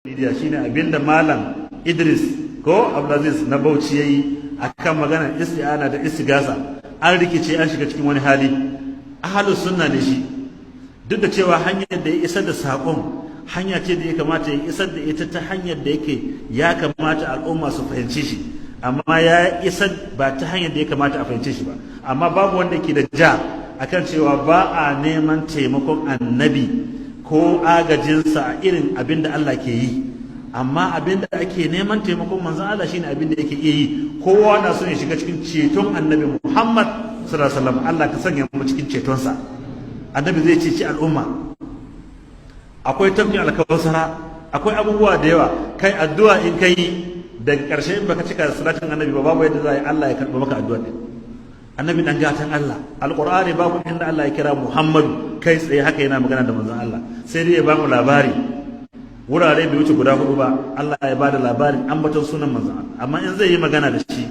Media shine abinda Malam Idris ko Abdulaziz na Bauchi yayi akan magana isti'ana da istigasa. An rikice, an shiga cikin wani hali. Ahlus sunna ne shi, duk da cewa hanyar da ya isar da saƙon hanya ce da ya kamata ya isar da ita ta hanyar da yake ya kamata al'umma su fahimci shi, amma ya isar ba ta hanyar da ya kamata a fahimce shi ba. Amma babu wanda ke da ja akan cewa ba a neman taimakon annabi ko agajinsa a irin abin da Allah ke yi. Amma abin da ake neman taimakon manzon Allah shine abin da yake iya yi. Kowa na son ya shiga cikin ceton Annabi Muhammad sallallahu alaihi wasallam. Allah ka sanya mu cikin cetonsa. Annabi zai ceci al'umma. Akwai tafkin Alkawasara, akwai abubuwa da yawa. Kai, addu'a in kai daga ƙarshe, in baka cika salatin annabi ba, babu yadda za a yi Allah ya karɓa maka addu'a din. Annabi dan gatan Allah. Alqur'ani babu inda Allah ya kira Muhammadu kai tsaye haka yana magana da manzon Allah, sai dai ya ba mu labari. Wurare bai wuce guda hudu ba Allah ya bada labarin ambaton sunan manzon Allah. Amma in zai yi magana da shi,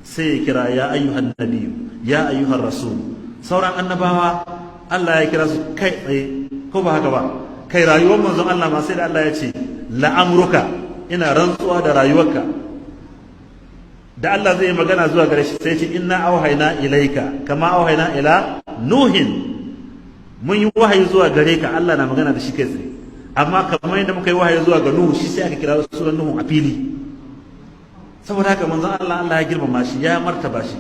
sai ya kira "ya ayyuhan nabiyyu", "ya ayyuhar rasul". Sauran annabawa Allah ya kira su kai tsaye, ko ba haka ba? Kai, rayuwar manzon Allah ma sai da Allah ya ce "la'amruka", ina rantsuwa da rayuwarka. Da Allah zai yi magana zuwa gare shi, sai ce "inna auhayna ilaika kama auhayna ila nuhin", mun yi wahayi zuwa gare ka. Allah na magana da shi kai tsaye, amma kamar yadda muka yi wahayi zuwa ga Nuhu, shi sai aka kira sunan Nuhu a fili. Saboda haka manzon Allah, Allah ya girmama shi, ya martaba shi.